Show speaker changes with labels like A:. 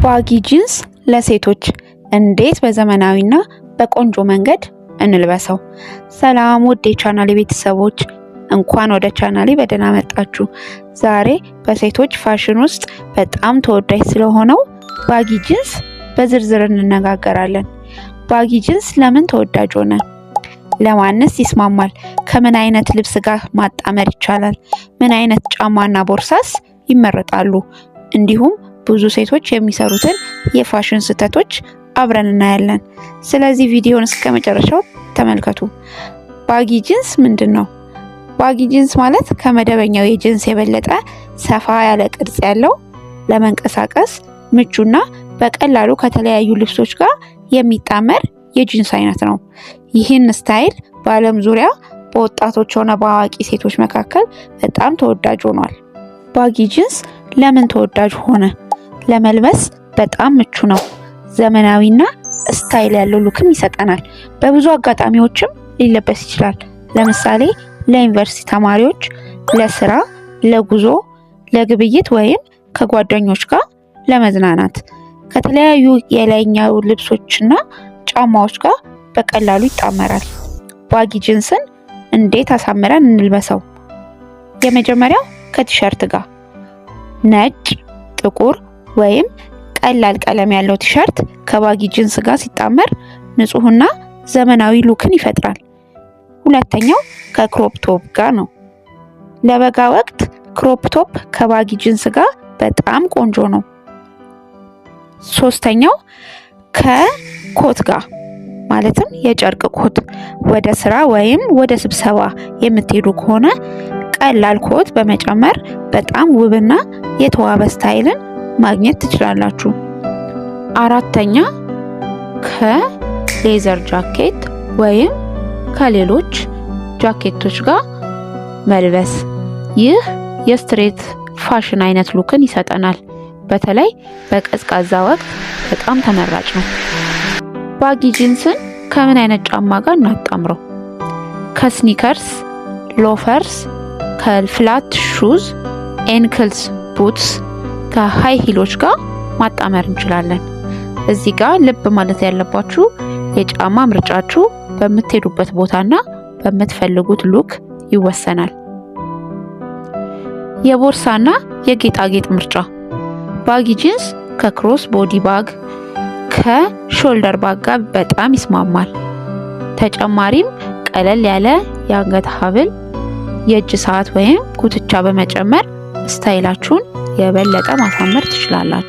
A: Baggy jeans ለሴቶች እንዴት በዘመናዊና በቆንጆ መንገድ እንልበሰው? ሰላም ውድ የቻናሌ ቤተሰቦች፣ እንኳን ወደ ቻናሌ በደህና መጣችሁ። ዛሬ በሴቶች ፋሽን ውስጥ በጣም ተወዳጅ ስለሆነው baggy jeans በዝርዝር እንነጋገራለን። Baggy jeans ለምን ተወዳጅ ሆነ? ለማንስ ይስማማል? ከምን አይነት ልብስ ጋር ማጣመር ይቻላል? ምን አይነት ጫማና ቦርሳስ ይመረጣሉ? እንዲሁም ብዙ ሴቶች የሚሰሩትን የፋሽን ስህተቶች አብረን እናያለን። ስለዚህ ቪዲዮን እስከ መጨረሻው ተመልከቱ። Baggy jeans ምንድን ነው? Baggy jeans ማለት ከመደበኛው የጂንስ የበለጠ ሰፋ ያለ ቅርጽ ያለው፣ ለመንቀሳቀስ ምቹና በቀላሉ ከተለያዩ ልብሶች ጋር የሚጣመር የጂንስ አይነት ነው። ይህን style በዓለም ዙሪያ በወጣቶች ሆነ በአዋቂ ሴቶች መካከል በጣም ተወዳጅ ሆኗል። Baggy jeans ለምን ተወዳጅ ሆነ? ለመልበስ በጣም ምቹ ነው። ዘመናዊና style ያለው look ም ይሰጠናል። በብዙ አጋጣሚዎችም ሊለበስ ይችላል። ለምሳሌ ለዩኒቨርሲቲ ተማሪዎች፣ ለስራ፣ ለጉዞ፣ ለግብይት ወይም ከጓደኞች ጋር ለመዝናናት ከተለያዩ የላይኛው ልብሶችና ጫማዎች ጋር በቀላሉ ይጣመራል። Baggy jeans ን እንዴት አሳምረን እንልበሰው? የመጀመሪያው ከቲሸርት ጋር። ነጭ፣ ጥቁር ወይም ቀላል ቀለም ያለው ቲሸርት ከ baggy jeans ጋር ሲጣመር ንጹህና ዘመናዊ look ን ይፈጥራል። ሁለተኛው ከ crop top ጋር ነው። ለበጋ ወቅት crop top ከ baggy jeans ጋር በጣም ቆንጆ ነው። ሶስተኛው ከኮት ጋር፣ ማለትም የጨርቅ ኮት። ወደ ስራ ወይም ወደ ስብሰባ የምትሄዱ ከሆነ ቀላል ኮት በመጨመር በጣም ውብና የተዋበ style ን ማግኘት ትችላላችሁ። አራተኛ ከ leather jacket ወይም ከሌሎች ጃኬቶች ጋር መልበስ። ይህ የ street fashion አይነት look ን ይሰጠናል። በተለይ በቀዝቃዛ ወቅት በጣም ተመራጭ ነው። Baggy jeans ን ከምን አይነት ጫማ ጋር እናጣምረው? ከ sneakers፣ loafers፣ ከ flat shoes፣ ankles boots፣ ከ high heel ኦች ጋር ማጣመር እንችላለን። እዚህ ጋር ልብ ማለት ያለባችሁ የጫማ ምርጫችሁ በምትሄዱበት ቦታና በምትፈልጉት look ይወሰናል። የቦርሳና የጌጣጌጥ ምርጫ፦ baggy jeans ከ cross body bag፣ ከ shoulder bag ጋር በጣም ይስማማል። ተጨማሪም ቀለል ያለ የአንገት ሐብል፣ የእጅ ሰዓት ወይም ጉትቻ በመጨመር style ኣችሁን የበለጠ ማሳመር ትችላላችሁ።